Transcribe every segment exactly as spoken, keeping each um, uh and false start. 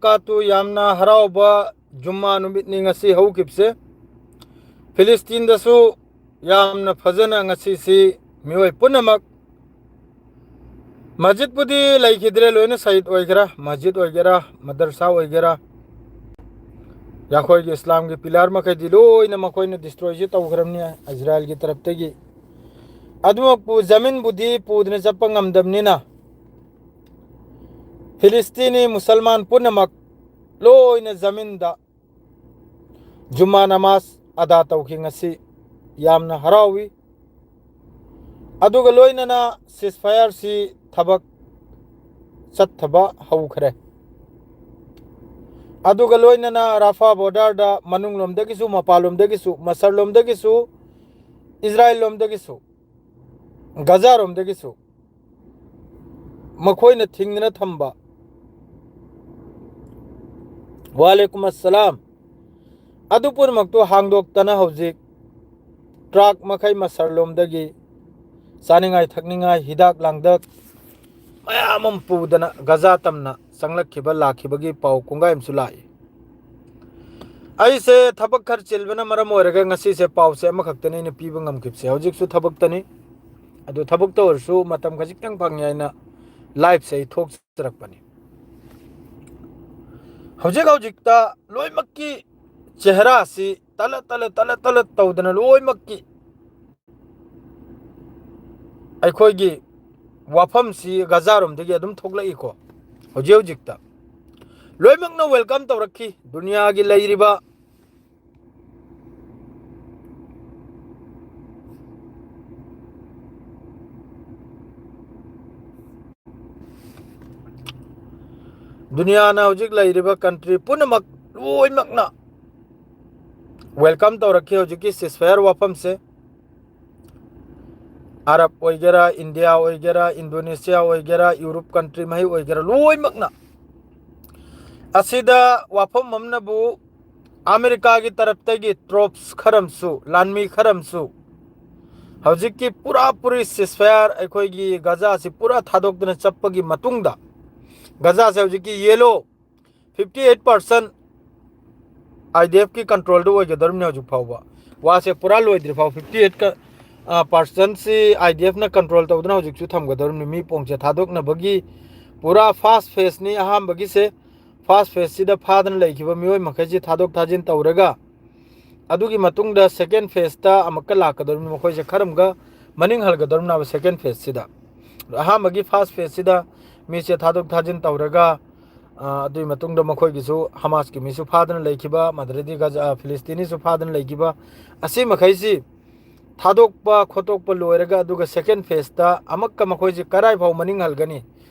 ꯕꯔꯀꯥꯇꯨ, ꯌꯥꯝꯅ ꯍꯔꯥꯎꯕ ꯖꯨꯝꯃꯥ ꯅꯨꯃꯤꯠꯅꯤ ꯉꯁꯤ ꯍꯧꯈꯤꯕꯁꯦ꯫ ꯐꯤꯂꯤꯁꯇꯤꯟꯗꯁꯨ ꯌꯥꯝꯅ ꯐꯖꯅ ꯉꯁꯤꯁꯤ ꯃꯤꯑꯣꯏ ꯄꯨꯝꯅꯃꯛ, ꯃꯁꯖꯤꯠꯄꯨꯗꯤ ꯂꯩꯈꯤꯗ꯭ꯔꯦ, ꯂꯣꯏꯅ ꯁꯍꯤꯗ ꯑꯣꯏꯒꯦꯔꯥ, ꯃꯁꯖꯤꯠ ꯑꯣꯏꯒꯦꯔꯥ, ꯃꯗꯔꯁꯥ ꯑꯣꯏꯒꯦꯔꯥ, ꯑꯩꯈꯣꯏꯒꯤ ꯏꯁꯂꯥꯝꯒꯤ ꯄꯤꯂꯥꯔ ꯃꯈꯩꯗꯤ ꯂꯣꯏꯅ ꯃꯈꯣꯏꯅ ꯗꯤꯁꯇ꯭ꯔꯣꯏꯁꯤ ꯇꯧꯈ꯭ꯔꯕꯅꯤ ꯏꯖꯔꯥꯏꯜꯒꯤ ꯇꯔꯞꯇꯒꯤ꯫ ꯑꯗꯨꯃꯛꯄꯨ ꯖꯃꯤꯟꯕꯨꯗꯤ ꯄꯨꯗꯨꯅ ꯆꯠꯄ ꯉꯝꯗꯕꯅꯤꯅ, ꯐꯤꯂꯤꯁꯇꯤꯅꯤ ꯃꯨꯁꯜꯃꯥꯟ ꯄꯨꯝꯅꯃꯛ ꯂꯣꯏꯅ ꯖꯃꯤꯟꯗ ꯖꯨꯃꯥ ꯅꯃꯥꯖ ꯑꯗꯥ ꯇꯧꯈꯤ꯫ ꯉꯁꯤ ꯌꯥꯝꯅ ꯍꯔꯥꯎꯏ꯫ ꯑꯗꯨꯒ ꯂꯣꯏꯅꯅ ꯁꯤꯁꯐꯥꯌꯔꯁꯤ ꯊꯕꯛ ꯆꯠꯊꯕ ꯍꯧꯈ꯭ꯔꯦ꯫ ꯑꯗꯨꯒ ꯂꯣꯏꯅꯅ ꯔꯥꯐꯥ ꯕꯣꯔꯗꯔꯗ ꯃꯅꯨꯡꯂꯣꯝꯗꯒꯤꯁꯨ, ꯃꯄꯥꯟꯂꯣꯝꯗꯒꯤꯁꯨ, ꯃꯁꯔꯂꯣꯝꯗꯒꯤꯁꯨ, ꯏꯖꯔꯥꯏꯜ ꯂꯣꯝꯗꯒꯤꯁꯨ, ꯒꯖꯥꯔꯣꯝꯗꯒꯤꯁꯨ ꯃꯈꯣꯏꯅ ꯊꯤꯡꯗꯨꯅ ꯊꯝꯕ, ꯋꯥꯂꯦꯀꯨꯝ ꯑꯁꯂꯥꯝ, ꯑꯗꯨ ꯄꯨꯝꯅꯃꯛꯇꯨ ꯍꯥꯡꯗꯣꯛꯇꯅ ꯍꯧꯖꯤꯛ ꯇ꯭ꯔꯥꯛ ꯃꯈꯩ ꯃꯁꯔꯂꯣꯝꯗꯒꯤ ꯆꯥꯅꯤꯡꯉꯥꯏ ꯊꯛꯅꯤꯡꯉꯥꯏ, ꯍꯤꯗꯥꯛ ꯂꯥꯡꯊꯛ ꯃꯌꯥꯝ ꯑꯃ ꯄꯨꯗꯅ ꯒꯖꯥ ꯇꯝꯅ ꯆꯪꯂꯛꯈꯤꯕ, ꯂꯥꯛꯈꯤꯕꯒꯤ ꯄꯥꯎ ꯀꯣꯡꯒꯥꯏ ꯑꯃꯁꯨ ꯂꯥꯛꯏ꯫ ꯑꯩꯁꯦ ꯊꯕꯛ ꯈꯔ ꯆꯤꯟꯕꯅ ꯃꯔꯝ ꯑꯣꯏꯔꯒ ꯉꯁꯤꯁꯦ ꯄꯥꯎꯁꯦ ꯑꯃꯈꯛꯇꯅꯤ ꯑꯩꯅ ꯄꯤꯕ ꯉꯝꯈꯤꯕꯁꯦ꯫ ꯍꯧꯖꯤꯛꯁꯨ ꯊꯕꯛꯇꯅꯤ, ꯑꯗꯨ ꯊꯕꯛꯇ ꯑꯣꯏꯔꯁꯨ ꯃꯇꯝ ꯈꯖꯤꯛꯇꯪ ꯐꯪꯉꯦ ꯍꯥꯏꯅ ꯂꯥꯏꯞꯁꯦ ꯑꯩ ꯊꯣꯛꯆꯔꯛꯄꯅꯤ꯫ ꯍꯧꯖꯤꯛ ꯍꯧꯖꯤꯛꯇ ꯂꯣꯏꯅꯃꯛꯀꯤ ꯆꯦꯍꯔꯥꯁꯤ ꯇꯂꯠ ꯇꯂꯠ ꯇꯂꯠ ꯇꯂꯠ ꯇꯧꯗꯅ ꯂꯣꯏꯅꯃꯛꯀꯤ ꯑꯩꯈꯣꯏꯒꯤ ꯋꯥꯐꯝꯁꯤ ꯒꯖꯥꯔꯣꯝꯗꯒꯤ ꯑꯗꯨꯝ ꯊꯣꯛꯂꯛꯏꯀꯣ꯫ ꯍꯧꯖꯤꯛ ꯍꯧꯖꯤꯛꯇ ꯂꯣꯏꯅꯃꯛꯅ ꯋꯦꯜꯀꯝ ꯇꯧꯔꯛꯈꯤ꯫ ꯗꯨꯅꯤꯌꯥꯒꯤ ꯂꯩꯔꯤꯕ ꯗꯨꯅꯤꯌꯥꯅ ꯍꯧꯖꯤꯛ ꯂꯩꯔꯤꯕ ꯀꯟꯇ꯭ꯔꯤ ꯄꯨꯝꯅꯃꯛ ꯂꯣꯏꯅꯃꯛꯅ ꯋꯦꯜꯀꯝ ꯇꯧꯔꯛꯈꯤ ꯍꯧꯖꯤꯛꯀꯤ ꯁꯤꯁꯐꯥꯌꯔ ꯋꯥꯐꯝꯁꯦ꯫ ꯑꯔꯕ ꯑꯣꯏꯒꯦꯔꯥ, ꯏꯟꯗꯤꯌꯥ ꯑꯣꯏꯒꯦꯔꯥ, ꯏꯟꯗꯣꯅꯦꯁꯤꯌꯥ ꯑꯣꯏꯒꯦꯔꯥ, ꯌꯨꯔꯣꯞ ꯀꯟꯇ꯭ꯔꯤ ꯃꯍꯩ ꯑꯣꯏꯒꯦꯔꯥ, ꯂꯣꯏꯅꯃꯛꯅ ꯑꯁꯤꯗ ꯋꯥꯐꯝ ꯑꯃꯅꯕꯨ ꯑꯃꯦꯔꯤꯀꯥꯒꯤ ꯇꯔꯞꯇꯒꯤ ꯇ꯭ꯔꯣꯞꯁ ꯈꯔ ꯑꯃꯁꯨ, ꯂꯥꯟꯃꯤ ꯈꯔ ꯑꯃꯁꯨ ꯍꯧꯖꯤꯛꯀꯤ ꯄꯨꯔꯥ ꯄꯨꯔꯤ ꯁꯤꯁꯐꯥꯌꯔ ꯑꯩꯈꯣꯏꯒꯤ ꯒꯖꯥꯁꯤ ꯄꯨꯔꯥ ꯊꯥꯗꯣꯛꯇꯨꯅ ꯆꯠꯄꯒꯤ ꯃꯇꯨꯡꯗ, ꯒꯖꯥꯁꯦ ꯍꯧꯖꯤꯛꯀꯤ yellow fifty eight percent IDF ꯀꯤ control ꯗ ꯑꯣꯏꯒꯗꯧꯔꯤꯕꯅꯤ ꯍꯧꯖꯤꯛ ꯐꯥꯎꯕ꯫ ꯋꯥꯁꯦ ꯄꯨꯔꯥ ꯂꯣꯏꯗ꯭ꯔꯤ ꯐꯥꯎ fifty eight ꯀ percent ꯁꯤ IDF ꯅ control ꯇꯧꯗꯨꯅ ꯍꯧꯖꯤꯛꯁꯨ ꯊꯝꯒꯗꯧꯔꯤꯕꯅꯤ꯫ ꯃꯤ ꯄꯣꯡꯁꯦ ꯊꯥꯗꯣꯛꯅꯕꯒꯤ ꯄꯨꯔꯥ first phase ꯅꯤ꯫ ꯑꯍꯥꯟꯕꯒꯤꯁꯦ first phase ꯁꯤꯗ ꯐꯥꯗꯅ ꯂꯩꯈꯤꯕ ꯃꯤꯑꯣꯏ ꯃꯈꯩꯁꯤ ꯊꯥꯗꯣꯛ ꯊꯥꯖꯤꯟ ꯇꯧꯔꯒ, ꯑꯗꯨꯒꯤ ꯃꯇꯨꯡꯗ second phase ꯇ ꯑꯃꯨꯛꯀ ꯂꯥꯛꯀꯗꯧꯔꯤꯕꯅꯤ꯫ ꯃꯈꯣꯏꯁꯦ ꯈꯔ ꯑꯃꯨꯛꯀ ꯃꯅꯤꯡ ꯍꯜꯒꯗꯧꯔꯤꯕꯅꯦꯕ second phase ꯁꯤꯗ꯫ ꯑꯍꯥꯟꯕꯒꯤ first phase ꯁꯤꯗ ꯃꯤꯁꯦ ꯊꯥꯗꯣꯛ ꯊꯥꯖꯤꯟ ꯇꯧꯔꯒ, ꯑ, ꯑꯗꯨꯒꯤ ꯃꯇꯨꯡꯗ ꯃꯈꯣꯏꯒꯤꯁꯨ ꯍꯃꯥꯁꯀꯤ ꯃꯤꯁꯨ ꯐꯥꯗꯅ ꯂꯩꯈꯤꯕ, ꯃꯗꯨꯗꯒꯤ ꯒꯖꯥ, ꯐꯤꯂꯤꯁꯇꯤꯅꯤꯁꯨ ꯐꯥꯗꯅ ꯂꯩꯈꯤꯕ, ꯑꯁꯤ ꯃꯈꯩꯁꯤ ꯊꯥꯗꯣꯛꯄ ꯈꯣꯠꯇꯣꯛꯄ ꯂꯣꯏꯔꯒ, ꯑꯗꯨꯒ second phase ꯇ ꯑꯃꯨꯛꯀ ꯃꯈꯣꯏꯁꯤ ꯀꯔꯥꯏ ꯐꯥꯎ ꯃꯅꯤꯡ ꯍꯜꯒꯅꯤ?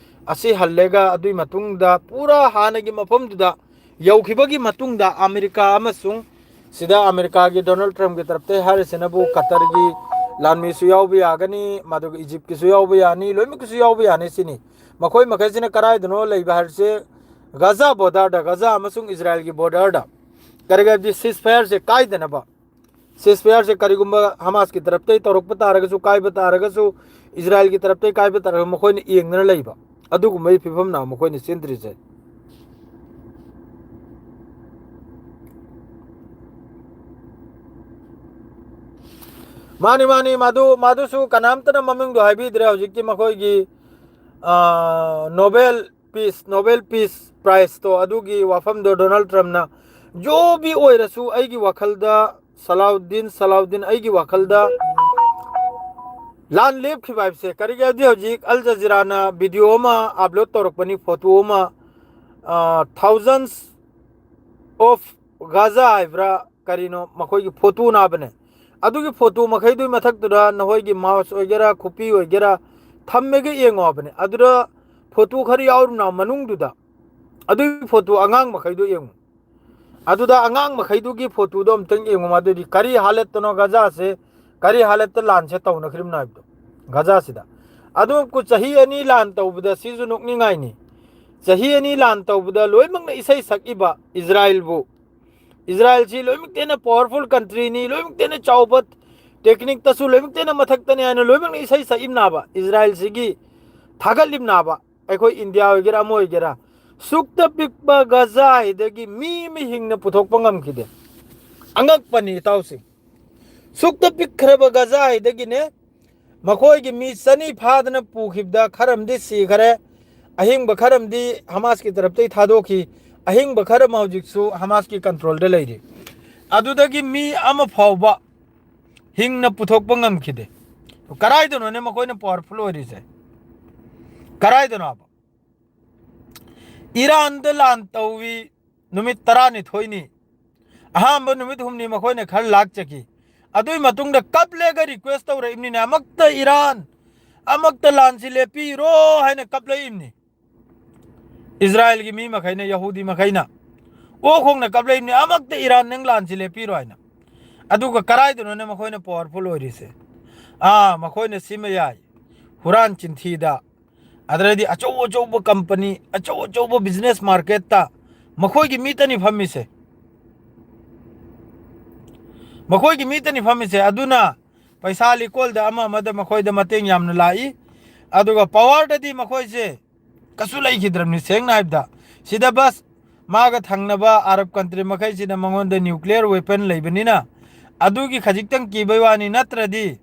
ꯑꯁꯤ ꯍꯜꯂꯒ ꯑꯗꯨꯒꯤ ꯃꯇꯨꯡꯗ ꯄꯨꯔꯥ ꯍꯥꯟꯅꯒꯤ ꯃꯐꯝꯗꯨꯗ ꯌꯧꯈꯤꯕꯒꯤ ꯃꯇꯨꯡꯗ ꯑꯃꯦꯔꯤꯀꯥ ꯑꯃꯁꯨꯡ ꯁꯤꯗ ꯑꯃꯦꯔꯤꯀꯥꯒꯤ ꯗꯣꯅꯥꯜꯗ ꯇ꯭ꯔꯝꯞꯀꯤ ꯇꯔꯞꯇ ꯍꯥꯏꯔꯤꯁꯤꯅꯕꯨ ꯀꯇꯔꯒꯤ ꯂꯥꯟꯃꯤꯁꯨ ꯌꯥꯎꯕ ꯌꯥꯒꯅꯤ, ꯃꯗꯨꯒ ꯏꯖꯤꯞꯀꯤꯁꯨ ꯌꯥꯎꯕ ꯌꯥꯅꯤ, ꯂꯣꯏꯅꯃꯛꯀꯤꯁꯨ ꯌꯥꯎꯕ ꯌꯥꯅꯤ ꯁꯤꯅꯤ꯫ ꯃꯈꯣꯏ ꯃꯈꯩꯁꯤꯅ ꯀꯗꯥꯏꯗꯅꯣ ꯂꯩꯕ ꯍꯥꯏꯔꯤꯁꯦ? ꯒꯖꯥ border ꯗ, ꯒꯖꯥ ꯑꯃꯁꯨꯡ ꯏꯖꯔꯥꯏꯜꯒꯤ border ꯗ꯫ ꯀꯔꯤꯒꯤ ꯍꯥꯏꯕꯗꯤ ceasefire ꯁꯦ ꯀꯥꯏꯗꯅꯕ꯫ Ceasefire ꯁꯦ ꯀꯔꯤꯒꯨꯝꯕ ꯍꯃꯥꯁꯀꯤ ꯇꯔꯞꯇꯒꯤ ꯇꯧꯔꯛꯄ ꯇꯥꯔꯒꯁꯨ, ꯀꯥꯏꯕ ꯇꯥꯔꯒꯁꯨ, ꯏꯖꯔꯥꯏꯜꯒꯤ ꯇꯔꯞꯇꯒꯤ ꯀꯥꯏꯕ ꯇꯥꯔꯒꯁꯨ, ꯃꯈꯣꯏꯅ ꯌꯦꯡꯗꯅ ꯂꯩꯕ꯫ ꯑꯗꯨꯒꯨꯝꯕꯒꯤ ꯐꯤꯕꯝꯅ ꯃꯈꯣꯏꯅ ꯆꯦꯟꯗ꯭ꯔꯤꯁꯦ꯫ ꯃꯥꯅꯤ, ꯃꯥꯅꯤ, ꯃꯗꯨ, ꯃꯗꯨꯁꯨ ꯀꯅꯥꯝꯇꯅ ꯃꯃꯤꯡꯗꯣ ꯍꯥꯏꯕꯤꯗ꯭ꯔꯦ꯫ ꯍꯧꯖꯤꯛꯀꯤ ꯃꯈꯣꯏꯒꯤ, ꯑꯥ, Nobel Peace, Nobel Peace Prize ꯇꯣ ꯑꯗꯨꯒꯤ ꯋꯥꯐꯝꯗꯣ ꯗꯣꯅꯥꯜꯗ ꯇ꯭ꯔꯝꯞꯅ, "ꯖꯣ ꯕꯤ ꯑꯣꯏꯔꯁꯨ ꯑꯩꯒꯤ ꯋꯥꯈꯜꯗ ꯁꯂꯥꯎꯗꯤꯟ, ꯁꯂꯥꯎꯗꯤꯟ ꯑꯩꯒꯤ ꯋꯥꯈꯜꯗ ꯂꯥꯟ ꯂꯦꯞꯈꯤꯕ ꯍꯥꯏꯕꯁꯦ ꯀꯔꯤꯒꯤ ꯍꯥꯏꯕꯗꯤ ꯍꯧꯖꯤꯛ ꯑꯜ ꯖꯖꯤꯔꯥꯅ video ꯑꯃ upload ꯇꯧꯔꯛꯄꯅꯤ, photo ꯑꯃ, ꯑꯥ, thousands of Gaza ꯍꯥꯏꯕ꯭ꯔꯥ ꯀꯔꯤꯅꯣ ꯃꯈꯣꯏꯒꯤ photo ꯅꯥꯕꯅꯦ꯫ ꯑꯗꯨꯒꯤ photo ꯃꯈꯩꯗꯨꯒꯤ ꯃꯊꯛꯇꯨꯗ ꯅꯈꯣꯏꯒꯤ mouse ꯑꯣꯏꯒꯦꯔꯥ, ꯈꯨꯄꯤ ꯑꯣꯏꯒꯦꯔꯥ, ꯊꯝꯃꯦꯒ ꯌꯦꯡꯉꯣ ꯍꯥꯏꯕꯅꯦ꯫ ꯑꯗꯨꯗ photo ꯈꯔ ꯌꯥꯎꯔꯤꯕꯅ ꯃꯅꯨꯡꯗꯨꯗ, ꯑꯗꯨꯒꯤ photo ꯑꯉꯥꯡ ꯃꯈꯩꯗꯣ ꯌꯦꯡꯉꯨ꯫ ꯑꯗꯨꯗ ꯑꯉꯥꯡ ꯃꯈꯩꯗꯨꯒꯤ photo ꯗꯣ ꯑꯝꯇꯪ ꯌꯦꯡꯉꯨ꯫ ꯃꯗꯨꯗꯤ ꯀꯔꯤ ꯍꯥꯂꯠꯇꯅꯣ ꯒꯖꯥꯁꯦ, ꯀꯔꯤ ꯍꯥꯂꯠꯇ ꯂꯥꯟꯁꯦ ꯇꯧꯅꯈ꯭ꯔꯤꯕꯅꯣ ꯍꯥꯏꯕꯗꯣ ꯒꯖꯥꯁꯤꯗ꯫ ꯑꯗꯨ ꯀꯨ-, ꯆꯍꯤ ꯑꯅꯤ ꯂꯥꯟ ꯇꯧꯕꯗ ꯁꯤꯁꯨ ꯅꯣꯛꯅꯤꯡꯉꯥꯏꯅꯤ꯫ ꯆꯍꯤ ꯑꯅꯤ ꯂꯥꯟ ꯇꯧꯕꯗ ꯂꯣꯏꯅꯃꯛꯅ ꯏꯁꯩ ꯁꯛꯏꯕ ꯏꯖꯔꯥꯏꯜꯕꯨ, ꯏꯖꯔꯥꯏꯜꯁꯤ ꯂꯣꯏꯅꯃꯛꯇ ꯍꯦꯟꯅ powerful country ꯅꯤ, ꯂꯣꯏꯅꯃꯛꯇ ꯍꯦꯟꯅ ꯆꯥꯎꯕ technique ꯇꯁꯨ ꯂꯣꯏꯅꯃꯛꯇ ꯍꯦꯟꯅ ꯃꯊꯛꯇꯅꯤ ꯍꯥꯏꯅ ꯂꯣꯏꯅꯃꯛꯅ ꯏꯁꯩ ꯁꯛꯏꯝꯅꯥꯕ, ꯏꯖꯔꯥꯏꯜꯁꯤꯒꯤ ꯊꯥꯒꯠꯂꯤꯝꯅꯥꯕ꯫ ꯑꯩꯈꯣꯏ ꯏꯟꯗꯤꯌꯥ ꯑꯣꯏꯒꯦꯔꯥ ꯑꯃ ꯑꯣꯏꯒꯦꯔꯥ, ꯁꯨꯛꯇ ꯄꯤꯛꯄ ꯒꯖꯥ ꯍꯤꯗꯒꯤ ꯃꯤ ꯑꯃ ꯍꯤꯡꯅ ꯄꯨꯊꯣꯛꯄ ꯉꯝꯈꯤꯗꯦ꯫ ꯑꯉꯛꯄꯅꯤ, ꯏꯇꯥꯎꯁꯤꯡ꯫ ꯁꯨꯛꯇ ꯄꯤꯛꯈ꯭ꯔꯕ ꯒꯖꯥ ꯍꯤꯗꯒꯤꯅꯦ, ꯃꯈꯣꯏꯒꯤ ꯃꯤ ꯆꯅꯤ ꯐꯥꯗꯅ ꯄꯨꯈꯤꯕꯗ ꯈꯔ ꯑꯃꯗꯤ ꯁꯤꯈꯔꯦ, ꯑꯍꯤꯡꯕ ꯈꯔ ꯑꯃꯗꯤ ꯍꯃꯥꯁꯀꯤ ꯇꯔꯞꯇꯒꯤ ꯊꯥꯗꯣꯛꯈꯤ, ꯑꯍꯤꯡꯕ ꯈꯔ ꯑꯃ ꯍꯧꯖꯤꯛꯁꯨ ꯍꯃꯥꯁꯀꯤ ꯀꯟꯇ꯭ꯔꯣꯜꯗ ꯂꯩꯔꯤ꯫ ꯑꯗꯨꯗꯒꯤ ꯃꯤ ꯑꯃ ꯐꯥꯎꯕ ꯍꯤꯡꯅ ꯄꯨꯊꯣꯛꯄ ꯉꯝꯈꯤꯗꯦ꯫ ꯀꯔꯥꯏꯗꯅꯣꯅꯦ ꯃꯈꯣꯏꯅ ꯄꯥꯋꯔꯐꯨꯜ ꯑꯣꯏꯔꯤꯁꯦ? ꯀꯔꯥꯏꯗꯅꯣꯕ? ꯏꯔꯥꯟꯗ ꯂꯥꯟ ꯇꯧꯏ, ꯅꯨꯃꯤꯠ ꯇꯔꯥꯅꯤꯊꯣꯏꯅꯤ꯫ ꯑꯍꯥꯟꯕ ꯅꯨꯃꯤꯠ ꯍꯨꯝꯅꯤ ꯃꯈꯣꯏꯅ ꯈꯔ ꯂꯥꯛꯆꯈꯤ꯫ ꯑꯗꯨꯒꯤ ꯃꯇꯨꯡꯗ ꯀꯞꯂꯦꯒ ꯔꯤꯀ꯭ꯋꯦꯁ ꯇꯧꯔꯛꯏꯕꯅꯤꯅꯦ, "ꯑꯃꯛꯇ ꯏꯔꯥꯟ, ꯑꯃꯛꯇ ꯂꯥꯟꯁꯤ ꯂꯦꯞꯄꯤꯔꯣ" ꯍꯥꯏꯅ ꯀꯞꯂꯛꯏꯕꯅꯤ꯫ ꯏꯁꯔꯥꯌꯦꯜꯒꯤ ꯃꯤ ꯃꯈꯩꯅ, ꯌꯍꯨꯗꯤ ꯃꯈꯩꯅ ꯑꯣ ꯈꯣꯡꯅ ꯀꯞꯂꯛꯏꯕꯅꯤ, "ꯑꯃꯛꯇ ꯏꯔꯥꯟ, ꯅꯪ ꯂꯥꯟꯁꯤ ꯂꯦꯞꯄꯤꯔꯣ" ꯍꯥꯏꯅ꯫ ꯑꯗꯨꯒ ꯀꯔꯥꯏꯗꯅꯣꯅꯦ ꯃꯈꯣꯏꯅ ꯄꯥꯋꯔꯐꯨꯜ ꯑꯣꯏꯔꯤꯁꯦ? ꯑꯥ, ꯃꯈꯣꯏꯅ ꯁꯤꯃ ꯌꯥꯏ, ꯍꯨꯔꯥꯟ ꯆꯤꯟꯊꯤꯗ, ꯑꯗꯨꯗꯩꯗꯤ ꯑꯆꯧ ꯑꯆꯧꯕ ꯀꯝꯄꯅꯤ, ꯑꯆꯧ ꯑꯆꯧꯕ ꯕꯤꯖꯤꯅꯦꯁ ꯃꯥꯔꯀꯦꯠꯇ ꯃꯈꯣꯏꯒꯤ ꯃꯤꯇꯅꯤ ꯐꯝꯃꯤꯁꯦ꯫ ꯃꯈꯣꯏꯒꯤ ꯃꯤꯇꯅꯤ ꯐꯝꯃꯤꯁꯦ꯫ ꯑꯗꯨꯅ ꯄꯩꯁꯥ ꯂꯤꯀꯣꯜꯗ ꯑꯃ ꯑꯃꯗ ꯃꯈꯣꯏꯗ ꯃꯇꯦꯡ ꯌꯥꯝꯅ ꯂꯥꯛꯏ꯫ ꯑꯗꯨꯒ ꯄꯥꯋꯔꯗꯗꯤ ꯃꯈꯣꯏꯁꯦ ꯀꯩꯁꯨ ꯂꯩꯈꯤꯗ꯭ꯔꯕꯅꯤ, ꯁꯦꯡꯅ ꯍꯥꯏꯕꯗ꯫ ꯁꯤꯗ ꯕꯁ ꯃꯥꯒ ꯊꯪꯅꯕ ꯑꯔꯕ ꯀꯟꯇ꯭ꯔꯤ ꯃꯈꯩꯁꯤꯅ ꯃꯉꯣꯟꯗ ꯅ꯭ꯌꯨꯀ꯭ꯂꯤꯌꯔ ꯋꯦꯄꯟ ꯂꯩꯕꯅꯤꯅ ꯑꯗꯨꯒꯤ ꯈꯖꯤꯛꯇꯪ ꯀꯤꯕꯩ ꯋꯥꯅꯤ, ꯅꯠꯇ꯭ꯔꯗꯤ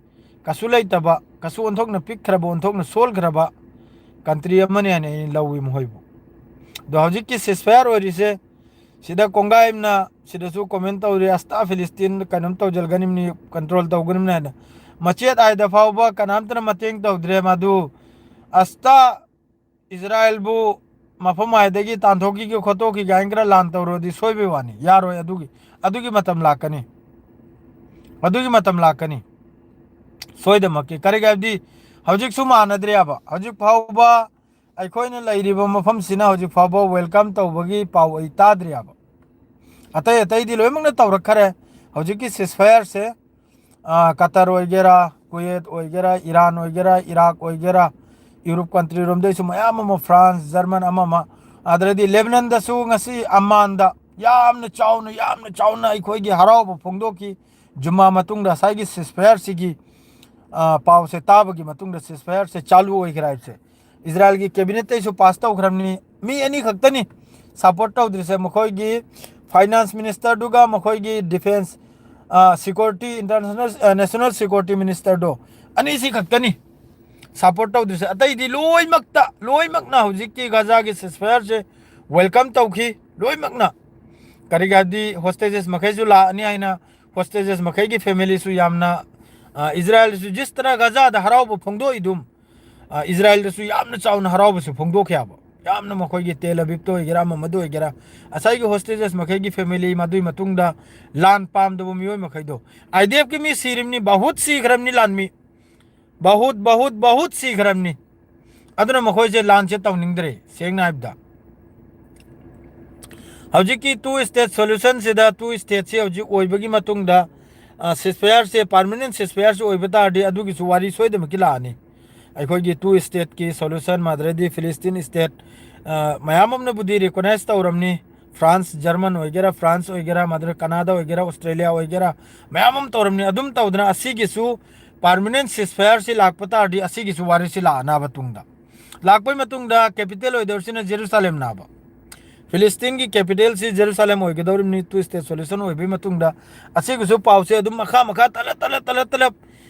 ꯀꯩꯁꯨ ꯂꯩꯇꯕ, ꯀꯩꯁꯨ ꯑꯣꯟꯊꯣꯛꯅ ꯄꯤꯛꯈ꯭ꯔꯕ, ꯑꯣꯟꯊꯣꯛꯅ ꯁꯣꯜꯈ꯭ꯔꯕ ꯀꯟꯇ꯭ꯔꯤ ꯑꯃꯅꯤ ꯍꯥꯏꯅ ꯑꯩꯅ ꯂꯧꯏ ꯃꯈꯣꯏꯕꯨ꯫ ꯑꯗꯣ ꯍꯧꯖꯤꯛꯀꯤ ꯁꯤꯁꯐꯥꯌꯔ ꯑꯣꯏꯔꯤꯁꯦ, ꯁꯤꯗ ꯀꯣꯡꯒꯥꯏ ꯑꯃꯅ ꯁꯤꯗꯁꯨ ꯀꯣꯃꯦꯟ ꯇꯧꯔꯤ, "ꯑꯁꯇꯥ ꯐꯤꯂꯤꯁꯇꯤꯟ ꯀꯩꯅꯣꯝ ꯇꯧꯖꯔꯒꯅꯤꯕꯅꯤ, ꯀꯟꯇ꯭ꯔꯣꯜ ꯇꯧꯒꯅꯤꯕꯅꯤ" ꯍꯥꯏꯅ꯫ ꯃꯆꯦꯠ ꯍꯥꯏꯗ ꯐꯥꯎꯕ ꯀꯅꯥꯝꯇꯅ ꯃꯇꯦꯡ ꯇꯧꯗ꯭ꯔꯦ꯫ ꯃꯗꯨ ꯑꯁꯇꯥ ꯏꯁꯔꯥꯌꯦꯜꯕꯨ ꯃꯐꯝ ꯍꯥꯏꯗꯒꯤ ꯇꯥꯟꯊꯣꯛꯈꯤꯒꯦ ꯈꯣꯠꯇꯣꯛꯈꯤꯒꯦ ꯍꯥꯏꯅ ꯈꯔ ꯂꯥꯟ ꯇꯧꯔꯨꯔꯗꯤ ꯁꯣꯏꯕꯩ ꯋꯥꯅꯤ, ꯌꯥꯔꯣꯏ꯫ ꯑꯗꯨꯒꯤ, ꯑꯗꯨꯒꯤ ꯃꯇꯝ ꯂꯥꯛꯀꯅꯤ, ꯑꯗꯨꯒꯤ ꯃꯇꯝ ꯂꯥꯛꯀꯅꯤ ꯁꯣꯏꯗꯃꯛꯀꯤ꯫ ꯀꯔꯤꯒꯤ ꯍꯥꯏꯕꯗꯤ ꯍꯧꯖꯤꯛꯁꯨ ꯃꯥꯟꯅꯗ꯭ꯔꯦꯕ꯫ ꯍꯧꯖꯤꯛ ꯐꯥꯎꯕ ꯑꯩꯈꯣꯏꯅ ꯂꯩꯔꯤꯕ ꯃꯐꯝꯁꯤꯅ ꯍꯧꯖꯤꯛ ꯐꯥꯎꯕ ꯋꯦꯜꯀꯝ ꯇꯧꯕꯒꯤ ꯄꯥꯎ ꯑꯩ ꯇꯥꯗ꯭ꯔꯤꯕ꯫ ꯑꯇꯩ ꯑꯇꯩꯗꯤ ꯂꯣꯏꯅꯃꯛꯅ ꯇꯧꯔꯛꯈꯔꯦ꯫ ꯍꯧꯖꯤꯛꯀꯤ ꯁꯤꯁꯐꯥꯌꯔꯁꯦ, ꯑ, ꯀꯇꯔ ꯑꯣꯏꯒꯦꯔꯥ, ꯀꯨꯋꯦꯠ ꯑꯣꯏꯒꯦꯔꯥ, ꯏꯔꯥꯟ ꯑꯣꯏꯒꯦꯔꯥ, ꯏꯔꯥꯛ ꯑꯣꯏꯒꯦꯔꯥ, ꯌꯨꯔꯣꯞ ꯀꯟꯇ꯭ꯔꯤ ꯔꯣꯝꯗꯩꯁꯨ ꯃꯌꯥꯝ ꯑꯃ, ꯐ꯭ꯔꯥꯟꯁ, ꯖꯔꯃꯟ, ꯑꯃ ꯑꯃ, ꯑꯗꯨꯗꯩꯗꯤ ꯂꯦꯕꯅꯟꯗꯁꯨ ꯉꯁꯤ ꯑꯃꯥꯟꯗ ꯌꯥꯝꯅ ꯆꯥꯎꯅ, ꯌꯥꯝꯅ ꯆꯥꯎꯅ ꯑꯩꯈꯣꯏꯒꯤ ꯍꯔꯥꯎꯕ ꯐꯣꯡꯗꯣꯛꯈꯤ꯫ ꯖꯨꯃꯥ ꯃꯇꯨꯡꯗ ꯉꯁꯥꯏꯒꯤ ꯁꯤꯁꯐꯥꯌꯔꯁꯤꯒꯤ, ꯑ, ꯄꯥꯎꯁꯦ ꯇꯥꯕꯒꯤ ꯃꯇꯨꯡꯗ ꯁꯤꯁꯐꯥꯌꯔꯁꯦ ꯆꯥꯂꯨ ꯑꯣꯏꯈ꯭ꯔꯦ ꯍꯥꯏꯕꯁꯦ꯫ ꯏꯖꯔꯥꯏꯜꯒꯤ ꯀꯦꯕꯤꯅꯦꯠꯇꯩꯁꯨ ꯄꯥꯁ ꯇꯧꯈ꯭ꯔꯕꯅꯤ꯫ ꯃꯤ ꯑꯅꯤ ꯈꯛꯇꯅꯤ ꯁꯄꯣꯔꯠ ꯇꯧꯗ꯭ꯔꯤꯁꯦ, ꯃꯈꯣꯏꯒꯤ ꯐꯥꯏꯅꯥꯟꯁ ꯃꯤꯅꯤꯁꯇꯔꯗꯨꯒ ꯃꯈꯣꯏꯒꯤ defence, security, international, national security ꯃꯤꯅꯤꯁꯇꯔꯗꯣ, ꯑꯅꯤꯁꯤ ꯈꯛꯇꯅꯤ ꯁꯄꯣꯔꯠ ꯇꯧꯗ꯭ꯔꯤꯁꯦ꯫ ꯑꯇꯩꯗꯤ ꯂꯣꯏꯅꯃꯛꯇ, ꯂꯣꯏꯅꯃꯛꯅ ꯍꯧꯖꯤꯛꯀꯤ ꯒꯖꯥꯒꯤ ꯁꯤꯁꯐꯌꯥꯔꯁꯦ ꯋꯦꯜꯀꯝ ꯇꯧꯈꯤ ꯂꯣꯏꯅꯃꯛꯅ꯫ ꯀꯔꯤꯒꯤ ꯍꯥꯏꯗꯤ ꯍꯣꯁꯇꯦꯖꯦꯁ ꯃꯈꯩꯁꯨ ꯂꯥꯛꯑꯅꯤ ꯍꯥꯏꯅ, ꯍꯣꯁꯇꯦꯖꯦꯁ ꯃꯈꯩꯒꯤ ꯐꯦꯃꯤꯂꯤꯁꯨ ꯌꯥꯝꯅ, ꯑ, ꯏꯖꯔꯥꯏꯜꯁꯨ ꯖꯤꯁ ꯇꯔꯥ ꯒꯖꯥꯗ ꯍꯔꯥꯎꯕ ꯐꯣꯡꯗꯣꯛꯏꯗꯨꯝ, ꯑ, ꯏꯖꯔꯥꯏꯜꯗꯁꯨ ꯌꯥꯝꯅ ꯆꯥꯎꯅ ꯍꯔꯥꯎꯕꯁꯨ ꯐꯣꯡꯗꯣꯛꯈꯤ ꯍꯥꯏꯕ꯫ ꯌꯥꯝꯅ ꯃꯈꯣꯏꯒꯤ ꯇꯦꯜ ꯑꯕꯤꯕꯇ ꯑꯣꯏꯒꯦꯔꯥ, ꯑꯃ ꯑꯃꯗ ꯑꯣꯏꯒꯦꯔꯥ, ꯉꯁꯥꯏꯒꯤ ꯍꯣꯁꯇꯦꯖꯦꯁ ꯃꯈꯩꯒꯤ ꯐꯦꯃꯤꯂꯤ, ꯃꯗꯨꯒꯤ ꯃꯇꯨꯡꯗ ꯂꯥꯟ ꯄꯥꯝꯗꯕ ꯃꯤꯑꯣꯏ ꯃꯈꯩꯗꯣ, ꯑꯥꯏ ꯗꯤ ꯑꯦꯐꯀꯤ ꯃꯤ ꯁꯤꯔꯤꯕꯅꯤ, ꯕꯍꯨꯠ ꯁꯤꯈ꯭ꯔꯕꯅꯤ ꯂꯥꯟꯃꯤ, ꯕꯍꯨꯠ, ꯕꯍꯨꯠ, ꯕꯍꯨꯠ ꯁꯤꯈ꯭ꯔꯕꯅꯤ꯫ ꯑꯗꯨꯅ ꯃꯈꯣꯏꯁꯦ ꯂꯥꯟꯁꯦ ꯇꯧꯅꯤꯡꯗ꯭ꯔꯦ, ꯁꯦꯡꯅ ꯍꯥꯏꯕꯗ꯫ ꯍꯧꯖꯤꯛꯀꯤ ꯇꯨ ꯁ꯭ꯇꯦꯠ ꯁꯣꯂꯨꯁꯟꯁꯤꯗ, ꯇꯨ ꯁ꯭ꯇꯦꯠꯁꯤ ꯍꯧꯖꯤꯛ ꯑꯣꯏꯕꯒꯤ ꯃꯇꯨꯡꯗ, ꯑ, ꯁꯤꯁꯐꯌꯥꯔꯁꯦ, ꯄꯥꯔꯃꯅꯦꯟ ꯁꯤꯁꯐꯌꯥꯔꯁꯦ ꯑꯣꯏꯕ ꯇꯥꯔꯗꯤ ꯑꯗꯨꯒꯤꯁꯨ ꯋꯥꯔꯤ ꯁꯣꯏꯗꯅꯃꯛꯀꯤ ꯂꯥꯛꯑꯅꯤ꯫ ꯑꯩꯈꯣꯏꯒꯤ ꯇꯨ ꯁ꯭ꯇꯦꯠꯀꯤ ꯁꯣꯂꯨꯁꯟ, ꯃꯥꯗ꯭ꯔꯗꯤ ꯐꯤꯂꯤꯁꯇꯤꯟ ꯁ꯭ꯇꯦꯠ, ꯑ, ꯃꯌꯥꯝ ꯑꯃꯅꯕꯨꯗꯤ ꯔꯤꯀꯣꯅꯥꯏꯁ ꯇꯧꯔꯝꯅꯤ꯫ ꯐ꯭ꯔꯥꯟꯁ, ꯖꯔꯃꯟ ꯑꯣꯏꯒꯦꯔꯥ, ꯐ꯭ꯔꯥꯟꯁ ꯑꯣꯏꯒꯦꯔꯥ, ꯃꯥꯗ꯭ꯔ ꯀꯅꯥꯗꯥ ꯑꯣꯏꯒꯦꯔꯥ, ꯑꯣꯁꯇ꯭ꯔꯦꯂꯤꯌꯥ ꯑꯣꯏꯒꯦꯔꯥ, ꯃꯌꯥꯝ ꯑꯃ ꯇꯧꯔꯝꯅꯤ꯫ ꯑꯗꯨꯝ ꯇꯧꯗꯅ ꯑꯁꯤꯒꯤꯁꯨ ꯄꯥꯔꯃꯅꯦꯟ ꯁꯤꯁꯐꯌꯥꯔꯁꯤ ꯂꯥꯛꯄ ꯇꯥꯔꯗꯤ ꯑꯁꯤꯒꯤꯁꯨ ꯋꯥꯔꯤꯁꯤ ꯂꯥꯛꯑꯅꯕ ꯇꯨꯡꯗ꯫ ꯂꯥꯛꯄꯩ ꯃꯇꯨꯡꯗ capital ꯑꯣꯏꯗꯧꯔꯤꯁꯤꯅ ꯖꯦꯔꯨꯁꯥꯂꯦꯝꯅꯥꯕ꯫ ꯐꯤꯂꯤꯁꯇꯤꯟꯒꯤ ꯀꯦꯄꯤꯇꯦꯜꯁꯤ Jerusalem ꯑꯣꯏꯒꯗꯧꯔꯤꯕꯅꯤ, two state solution ꯑꯣꯏꯕꯒꯤ ꯃꯇꯨꯡꯗ꯫ ꯑꯁꯤꯒꯤꯁꯨ ꯄꯥꯎꯁꯦ ꯑꯗꯨꯝ ꯃꯈꯥ ꯃꯈꯥ ꯇꯂꯞ ꯇꯂꯞ ꯇꯂꯞ ꯇꯂꯞ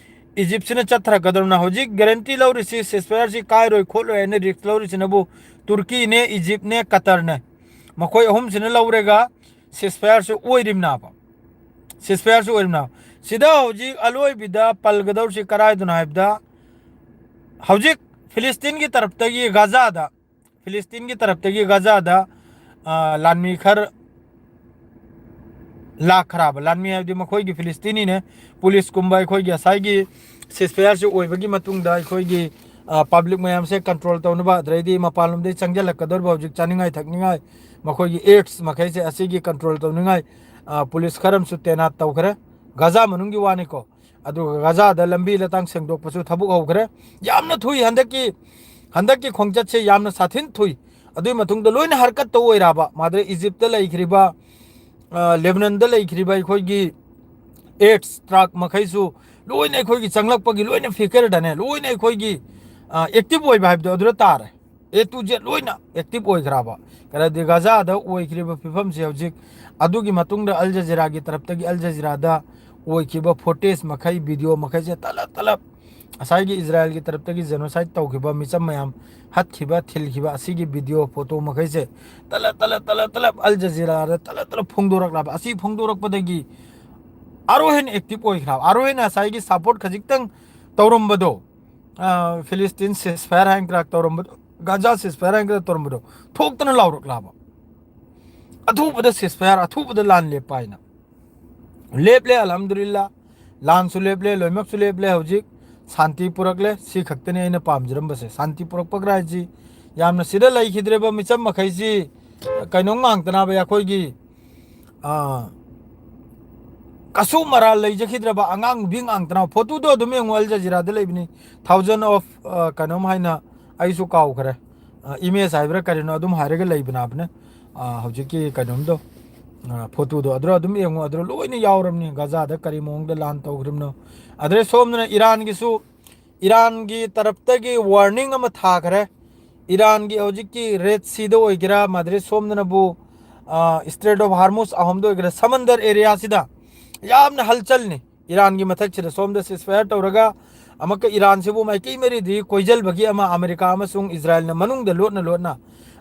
ꯏꯖꯤꯞꯁꯤꯅ ꯆꯠꯊꯔꯛꯀꯗꯧꯔꯤꯕꯅ꯫ ꯍꯧꯖꯤꯛ ꯒꯦꯔꯦꯟꯇꯤ ꯂꯧꯔꯤꯁꯤ ꯁꯤꯁꯐꯌꯥꯔꯁꯤ ꯀꯥꯏꯔꯣꯏ ꯈꯣꯠꯂꯣꯏ ꯍꯥꯏꯅ ꯔꯤꯛꯁ ꯂꯧꯔꯤꯁꯤꯅꯕꯨ ꯇꯨꯔꯀꯤꯅꯦ, ꯏꯖꯤꯞꯅꯦ, ꯀꯇꯔꯅꯦ꯫ ꯃꯈꯣꯏ ꯑꯍꯨꯝꯁꯤꯅ ꯂꯧꯔꯒ ꯁꯤꯁꯐꯌꯥꯔꯁꯤ ꯑꯣꯏꯔꯤꯕꯅꯥꯕ꯫ ꯁꯤꯁꯐꯌꯥꯔꯁꯤ ꯑꯣꯏꯔꯤꯕꯅꯥꯕ꯫ ꯁꯤꯗ ꯍꯧꯖꯤꯛ ꯑꯂꯣꯏꯕꯤꯗ ꯄꯜꯒꯗꯧꯔꯤꯁꯤ ꯀꯔꯥꯏꯗꯅꯣ ꯍꯥꯏꯕꯗ, ꯍꯧꯖꯤꯛ ꯐꯤꯂꯤꯁꯇꯤꯟꯒꯤ ꯇꯔꯞꯇꯒꯤ ꯒꯥꯖꯥꯗ, ꯐꯤꯂꯤꯁꯇꯤꯟꯒꯤ ꯇꯔꯞꯇꯒꯤ ꯒꯥꯖꯥꯗ, ꯑ, ꯂꯥꯟꯃꯤ ꯈꯔ ꯂꯥꯛꯈ꯭ꯔꯕ, ꯂꯥꯟꯃꯤ ꯍꯥꯏꯕꯗꯤ ꯃꯈꯣꯏꯒꯤ ꯐꯤꯂꯤꯁꯇꯤꯅꯤꯅꯦ, ꯄꯨꯂꯤꯁꯀꯨꯝꯕ ꯑꯩꯈꯣꯏꯒꯤ ꯉꯁꯥꯏꯒꯤ ꯁꯤꯁꯐꯌꯥꯔꯁꯤ ꯑꯣꯏꯕꯒꯤ ꯃꯇꯨꯡꯗ ꯑꯩꯈꯣꯏꯒꯤ, ꯑ, ꯄꯕ꯭ꯂꯤꯛ ꯃꯌꯥꯝꯁꯦ ꯀꯟꯇ꯭ꯔꯣꯜ ꯇꯧꯅꯕ, ꯑꯗꯩꯗꯤ ꯃꯄꯥꯟꯂꯣꯝꯗꯒꯤ ꯆꯪꯁꯤꯜꯂꯛꯀꯗꯧꯔꯤꯕ ꯍꯧꯖꯤꯛ ꯆꯥꯅꯤꯡꯉꯥꯏ ꯊꯛꯅꯤꯡꯉꯥꯏ, ꯃꯈꯣꯏꯒꯤ ꯑꯦꯗꯁ ꯃꯈꯩꯁꯦ ꯑꯁꯤꯒꯤ ꯀꯟꯇ꯭ꯔꯣꯜ ꯇꯧꯅꯤꯡꯉꯥꯏ, ꯑ, ꯄꯨꯂꯤꯁ ꯈꯔ ꯑꯃꯁꯨ ꯇꯦꯅꯥꯠ ꯇꯧꯈ꯭ꯔꯦ꯫ ꯒꯥꯖꯥ ꯃꯅꯨꯡꯒꯤ ꯋꯥꯅꯤꯀꯣ꯫ ꯑꯗꯨꯒ ꯒꯥꯖꯥꯗ ꯂꯝꯕꯤ ꯂꯇꯥꯡ ꯁꯦꯡꯗꯣꯛꯄꯁꯨ ꯊꯕꯛ ꯍꯧꯈ꯭ꯔꯦ꯫ ꯌꯥꯝꯅ ꯊꯨꯏ ꯍꯟꯗꯛꯀꯤ, ꯍꯟꯗꯛꯀꯤ ꯈꯣꯡꯆꯠꯁꯦ ꯌꯥꯝꯅ ꯁꯥꯊꯤꯟ ꯊꯨꯏ꯫ ꯑꯗꯨꯒꯤ ꯃꯇꯨꯡꯗ ꯂꯣꯏꯅ ꯍꯔꯀꯠ ꯇꯧ ꯑꯣꯏꯔꯕ꯫ ꯃꯥꯗ꯭ꯔꯦ ꯏꯖꯤꯞꯇ ꯂꯩꯈ꯭ꯔꯤꯕ, ꯑ, ꯂꯦꯕꯅꯟꯗ ꯂꯩꯈ꯭ꯔꯤꯕ ꯑꯩꯈꯣꯏꯒꯤ ꯑꯦꯗꯁ ꯇ꯭ꯔꯛ ꯃꯈꯩꯁꯨ ꯂꯣꯏꯅ ꯑꯩꯈꯣꯏꯒꯤ ꯆꯪꯂꯛꯄꯒꯤ ꯂꯣꯏꯅ ꯐꯤꯀꯔꯗꯅꯦ, ꯂꯣꯏꯅ ꯑꯩꯈꯣꯏꯒꯤ, ꯑꯦꯛꯇꯤꯚ ꯑꯣꯏꯕ ꯍꯥꯏꯕꯗꯣ ꯑꯗꯨꯗ ꯇꯥꯔꯦ꯫ ꯑꯦ ꯇꯨ ꯖꯦꯠ ꯂꯣꯏꯅ ꯑꯦꯛꯇꯤꯚ ꯑꯣꯏꯈ꯭ꯔꯕ꯫ ꯀꯔꯗꯤ ꯒꯥꯖꯥꯗ ꯑꯣꯏꯈ꯭ꯔꯤꯕ ꯐꯤꯕꯝꯁꯦ ꯍꯧꯖꯤꯛ, ꯑꯗꯨꯒꯤ ꯃꯇꯨꯡꯗ ꯑꯜ ꯖꯖꯤꯔꯥꯒꯤ ꯇꯔꯞꯇꯒꯤ, ꯑꯜ ꯖꯖꯤꯔꯥꯗ ꯑꯣꯏꯈꯤꯕ ꯐꯣꯇꯦꯖ ꯃꯈꯩ, ꯚꯤꯗꯤꯑꯣ ꯃꯈꯩꯁꯦ ꯇꯂꯞ ꯇꯂꯞ, ꯉꯁꯥꯏꯒꯤ ꯏꯖꯔꯥꯌꯦꯜꯒꯤ ꯇꯔꯞꯇꯒꯤ ꯖꯦꯅꯣꯁꯥꯏꯠ ꯇꯧꯈꯤꯕ ꯃꯤꯆꯝ ꯃꯌꯥꯝ ꯍꯠꯈꯤꯕ, ꯊꯤꯜꯈꯤꯕ ꯑꯁꯤꯒꯤ ꯚꯤꯗꯤꯑꯣ, ꯐꯣꯇꯣ ꯃꯈꯩꯁꯦ ꯇꯂꯞ ꯇꯂꯞ ꯇꯂꯞ ꯇꯂꯞ ꯑꯜ ꯖꯖꯤꯔꯥꯗ ꯇꯂꯞ ꯇꯂꯞ ꯐꯣꯡꯗꯣꯔꯛꯂꯕ꯫ ꯑꯁꯤ ꯐꯣꯡꯗꯣꯔꯛꯄꯗꯒꯤ ꯑꯥꯔ ꯑꯣ ꯍꯦꯟꯅ ꯑꯦꯛꯇꯤꯚ ꯑꯣꯏꯈ꯭ꯔꯕ꯫ ꯑꯥꯔ ꯑꯣ ꯍꯦꯟꯅ ꯉꯁꯥꯏꯒꯤ ꯁꯄꯣꯔꯠ ꯈꯖꯤꯛꯇꯪ ꯇꯧꯔꯝꯕꯗꯣ, ꯑ, ꯐꯤꯂꯤꯁꯇꯤꯟ ꯁꯤꯁꯐꯥꯌꯔ ꯍꯥꯏꯅ ꯀ꯭ꯔꯥꯛ ꯇꯧꯔꯝꯕꯗꯣ, ꯒꯥꯖꯥ ꯁꯤꯁꯐꯥꯌꯔ ꯍꯥꯏꯅ ꯀ꯭ꯔꯥꯛ ꯇꯧꯔꯝꯕꯗꯣ ꯊꯣꯛꯇꯅ ꯂꯥꯎꯔꯛꯂꯕ꯫ ꯑꯊꯨꯕꯗ ꯁꯤꯁꯐꯥꯌꯔ, ꯑꯊꯨꯕꯗ ꯂꯥꯟ ꯂꯦꯞꯄ ꯍꯥꯏꯅ꯫ ꯂꯦꯞꯂꯦ, ꯑꯜꯍꯝꯗꯨꯂꯤꯜꯂꯥ꯫ ꯂꯥꯟꯁꯨ ꯂꯦꯞꯂꯦ, ꯂꯣꯏꯅꯃꯛꯁꯨ ꯂꯦꯞꯂꯦ꯫ ꯍꯧꯖꯤꯛ ꯁꯥꯟꯇꯤ ꯄꯨꯔꯛꯂꯦ꯫ ꯁꯤ ꯈꯛꯇꯅꯤ ꯑꯩꯅ ꯄꯥꯝꯖꯔꯝꯕꯁꯦ꯫ ꯁꯥꯟꯇꯤ ꯄꯨꯔꯛꯄ ꯍꯥꯏꯁꯤ ꯌꯥꯝꯅ, ꯁꯤꯗ ꯂꯩꯈꯤꯗ꯭ꯔꯤꯕ ꯃꯤꯆꯝ ꯃꯈꯩꯁꯤ ꯀꯩꯅꯣꯝ ꯉꯥꯛꯇꯅꯕ, ꯑꯩꯈꯣꯏꯒꯤ, ꯑꯥ, ꯀꯁꯨ ꯃꯔꯥꯜ ꯂꯩꯖꯈꯤꯗ꯭ꯔꯕ ꯑꯉꯥꯡ ꯅꯨꯕꯤ ꯉꯥꯛꯇꯅꯕ꯫ ꯐꯣꯇꯣꯗꯣ ꯑꯗꯨꯝ ꯌꯦꯡꯉꯣ, ꯑꯜ ꯖꯖꯤꯔꯥꯗ ꯂꯩꯕꯅꯤ꯫ ꯊꯥꯎꯖꯟ ꯑꯣꯐ, ꯑ, ꯀꯩꯅꯣꯝ ꯍꯥꯏꯅ, ꯑꯩꯁꯨ ꯀꯥꯎꯈ꯭ꯔꯦ꯫ ꯑ, ꯏꯃꯦꯖ ꯍꯥꯏꯕ꯭ꯔꯥ ꯀꯔꯤꯅꯣ ꯑꯗꯨꯝ ꯍꯥꯏꯔꯒ ꯂꯩꯕꯅꯕꯅꯦ꯫ ꯑ, ꯍꯧꯖꯤꯛꯀꯤ ꯀꯩꯅꯣꯝꯗꯣ, ꯑ, ꯐꯣꯇꯣꯗꯣ ꯑꯗꯨꯔ ꯑꯗꯨꯝ ꯌꯦꯡꯉꯣ, ꯑꯗꯨꯔ ꯂꯣꯏꯅ ꯌꯥꯎꯔꯕꯅꯤ꯫ ꯒꯥꯖꯥꯗ ꯀꯔꯤ ꯃꯑꯣꯡꯗ ꯂꯥꯟ ꯇꯧꯈ꯭ꯔꯤꯕꯅꯣ꯫ ꯑꯗꯨꯗꯩ ꯁꯣꯝꯗꯅ ꯏꯔꯥꯟꯒꯤꯁꯨ, ꯏꯔꯥꯟꯒꯤ ꯇꯔꯞꯇꯒꯤ ꯋꯥꯔꯅꯤꯡ ꯑꯃ ꯊꯥꯈ꯭ꯔꯦ꯫ ꯏꯔꯥꯟꯒꯤ ꯍꯧꯖꯤꯛꯀꯤ ꯔꯦꯗ ꯁꯤꯗ ꯑꯣꯏꯒꯦꯔꯥ, ꯃꯗꯨꯗꯩ ꯁꯣꯝꯗꯅꯕꯨ, ꯑ, ꯏꯁꯇ꯭ꯔꯦꯠ ꯑꯣꯐ ꯍꯥꯔꯃꯨꯁ ꯑꯍꯨꯝꯗ ꯑꯣꯏꯒꯦꯔꯥ, ꯁꯃꯟꯗꯔ ꯑꯦꯔꯤꯌꯥꯁꯤꯗ ꯌꯥꯝꯅ ꯍꯜꯆꯜꯅꯤ꯫ ꯏꯔꯥꯟꯒꯤ ꯃꯊꯛꯁꯤꯗ ꯁꯣꯝꯗ ꯁꯤꯁꯐꯥꯌꯔ ꯇꯧꯔꯒ ꯑꯃꯨꯛꯀ ꯏꯔꯥꯟꯁꯤꯕꯨ ꯃꯥꯏꯀꯩ ꯃꯔꯤꯗꯒꯤ ꯀꯣꯏꯁꯤꯜꯕꯒꯤ ꯑꯃ, ꯑꯃꯦꯔꯤꯀꯥ ꯑꯃꯁꯨꯡ ꯏꯖꯔꯥꯌꯦꯜꯅ ꯃꯅꯨꯡꯗ ꯂꯣꯠꯅ ꯂꯣꯠꯅ꯫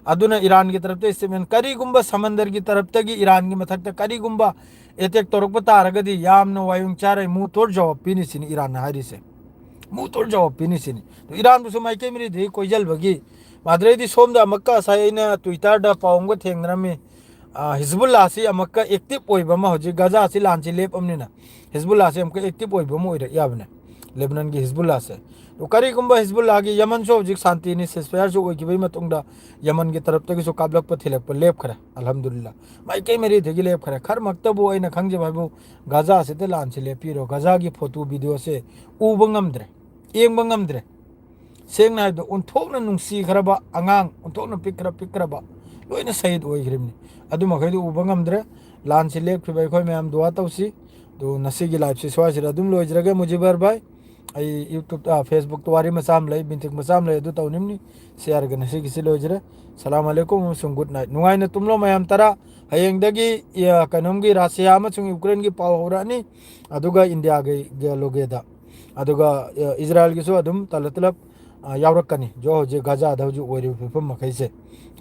ꯑꯗꯨꯅ ꯏꯔꯥꯟꯒꯤ ꯇꯔꯞꯇ ꯏꯁꯇꯦꯠꯃꯦꯟ, ꯀꯔꯤꯒꯨꯝꯕ ꯁꯃꯟꯗꯔꯒꯤ ꯇꯔꯞꯇꯒꯤ ꯏꯔꯥꯟꯒꯤ ꯃꯊꯛꯇ ꯀꯔꯤꯒꯨꯝꯕ ꯑꯦꯇꯦꯛ ꯇꯧꯔꯛꯄ ꯇꯥꯔꯒꯗꯤ ꯌꯥꯝꯅ ꯋꯥꯌꯣꯡ ꯆꯥꯔꯣꯏ, ꯃꯨ ꯇꯣꯔ ꯖꯋꯥꯕ ꯄꯤꯅꯤ ꯁꯤꯅꯤ ꯏꯔꯥꯟꯅ ꯍꯥꯏꯔꯤꯁꯦ꯫ ꯃꯨ ꯇꯣꯔ ꯖꯋꯥꯕ ꯄꯤꯅꯤ ꯁꯤꯅꯤ꯫ ꯑꯗꯨ ꯏꯔꯥꯟꯕꯨꯁꯨ ꯃꯥꯏꯀꯩ ꯃꯔꯤꯗꯒꯤ ꯀꯣꯏꯁꯤꯜꯕꯒꯤ꯫ ꯃꯗꯨꯗꯩꯗꯤ ꯁꯣꯝꯗ ꯑꯃꯨꯛꯀ ꯉꯁꯥꯏ ꯑꯩꯅ ꯇ꯭ꯋꯤꯇꯔꯗ ꯄꯥꯎ ꯑꯃꯒ ꯊꯦꯡꯅꯔꯝꯃꯤ꯫ ꯑ, ꯍꯤꯖꯕꯨꯜꯂꯥꯁꯤ ꯑꯃꯨꯛꯀ ꯑꯦꯛꯇꯤꯚ ꯑꯣꯏꯕ ꯑꯃ, ꯍꯧꯖꯤꯛ ꯒꯥꯖꯥꯁꯤ ꯂꯥꯟꯁꯤ ꯂꯦꯞꯄꯕꯅꯤꯅ ꯍꯤꯖꯕꯨꯜꯂꯥꯁꯤ ꯑꯃꯨꯛꯀ ꯑꯦꯛꯇꯤꯚ ꯑꯣꯏꯕ ꯑꯃ ꯑꯣꯏꯔꯛ ꯌꯥꯕꯅꯦ, ꯂꯦꯕꯅꯟꯒꯤ ꯍꯤꯖꯕꯨꯜꯂꯥꯁꯦ꯫ ꯑꯗꯨ ꯀꯔꯤꯒꯨꯝꯕ ꯍꯤꯖꯕꯨꯜꯂꯥꯒꯤ, ꯌꯃꯟꯁꯨ ꯍꯧꯖꯤꯛ ꯁꯥꯟꯇꯤꯅꯤ, ꯁꯤꯁꯐꯥꯌꯔꯁꯨ ꯑꯣꯏꯈꯤꯕꯒꯤ ꯃꯇꯨꯡꯗ ꯌꯃꯟꯒꯤ ꯇꯔꯞꯇꯒꯤꯁꯨ ꯀꯥꯞꯂꯛꯄ ꯊꯤꯜꯂꯛꯄ ꯂꯦꯞꯈ꯭ꯔꯦ, ꯑꯜꯍꯝꯗꯨꯂꯤꯜꯂꯥ꯫ ꯃꯥꯏꯀꯩ ꯃꯔꯤꯗꯒꯤ ꯂꯦꯞꯈ꯭ꯔꯦ꯫ ꯈꯔꯃꯛꯇꯕꯨ ꯑꯩꯅ ꯈꯪꯖꯕ ꯍꯥꯏꯕꯨ ꯒꯥꯖꯥꯁꯤꯗ ꯂꯥꯟꯁꯤ ꯂꯦꯞꯄꯤꯔꯣ꯫ ꯒꯥꯖꯥꯒꯤ ꯐꯣꯇꯣ ꯚꯤꯗꯤꯑꯣꯁꯦ ꯎꯕ ꯉꯝꯗ꯭ꯔꯦ, ꯌꯦꯡꯕ ꯉꯝꯗ꯭ꯔꯦ꯫ ꯁꯦꯡꯅ ꯍꯥꯏꯕꯗ, ꯑꯣꯟꯊꯣꯛꯅ ꯅꯨꯡꯁꯤꯈ꯭ꯔꯕ ꯑꯉꯥꯡ, ꯑꯣꯟꯊꯣꯛꯅ ꯄꯤꯛꯈ꯭ꯔ ꯄꯤꯛꯈ꯭ꯔꯕ ꯂꯣꯏꯅ ꯁꯍꯤꯗ ꯑꯣꯏꯈ꯭ꯔꯤꯕꯅꯤ꯫ ꯑꯗꯨ ꯃꯈꯩꯗꯨ ꯎꯕ ꯉꯝꯗ꯭ꯔꯦ꯫ ꯂꯥꯟꯁꯤ ꯂꯦꯞꯈꯤꯕ ꯑꯩꯈꯣꯏ ꯃꯌꯥꯝ ꯗꯨꯋꯥ ꯇꯧꯁꯤ꯫ ꯑꯗꯨ ꯉꯁꯤꯒꯤ ꯂꯥꯏꯐꯁꯤ ꯁ꯭ꯋꯥꯏꯁꯤꯗ ꯑꯗꯨꯝ ꯂꯣꯏꯖꯔꯒꯦ, ꯃꯨꯖꯤꯕꯔ ꯚꯥꯏ꯫ ꯑꯩ YouTube, ꯑ, Facebook ꯇ ꯋꯥꯔꯤ ꯃꯆꯥ ꯑꯃ ꯂꯩ, ꯕꯤꯟꯇꯤꯛ ꯃꯆꯥ ꯑꯃ ꯂꯩ, ꯑꯗꯨ ꯇꯧꯅꯤꯡꯅꯤ꯫ Share ꯒ ꯉꯁꯤꯒꯤꯁꯤ ꯂꯣꯏꯖꯔꯦ꯫ ꯁꯂꯥꯝ ꯑꯂꯩꯀꯨꯝ ꯑꯃꯁꯨꯡ good night꯫ ꯅꯨꯡꯉꯥꯏꯅ ꯇꯨꯝꯂꯣ ꯃꯌꯥꯝ ꯇꯔꯥ꯫ ꯍꯌꯦꯡꯗꯒꯤ, ꯑ, ꯀꯩꯅꯣꯝꯒꯤ ꯔꯁꯤꯌꯥ ꯑꯃꯁꯨꯡ ꯌꯨꯀ꯭ꯔꯦꯟꯒꯤ ꯄꯥꯎ ꯍꯧꯔꯛꯑꯅꯤ꯫ ꯑꯗꯨꯒ ꯏꯟꯗꯤꯌꯥꯒꯤ, ꯒ ꯂꯣꯒꯦꯗ꯫ ꯑꯗꯨꯒ, ꯑ, ꯏꯖꯔꯥꯏꯜꯒꯤꯁꯨ ꯑꯗꯨꯝ ꯇꯂꯞ ꯇꯂꯞ, ꯑ, ꯌꯥꯎꯔꯛꯀꯅꯤ꯫ ꯖꯣ ꯍꯧꯖꯤꯛ ꯒꯖꯥꯗ ꯍꯧꯖꯤꯛ ꯑꯣꯏꯔꯤꯕ ꯐꯤꯕꯝ ꯃꯈꯩꯁꯦ꯫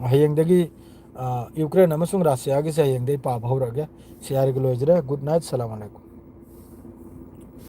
ꯍꯌꯦꯡꯗꯒꯤ, ꯑ, ꯌꯨꯀ꯭ꯔꯦꯟ ꯑꯃꯁꯨꯡ ꯔꯁꯤꯌꯥꯒꯤꯁꯦ ꯍꯌꯦꯡꯗꯒꯤ ꯄꯥꯕ ꯍꯧꯔꯛꯑꯒꯦ꯫ Share ꯒ ꯂꯣꯏꯖꯔꯦ꯫ Good night꯫ ꯁꯂꯥꯝ ꯑꯂꯩꯀꯨꯝ꯫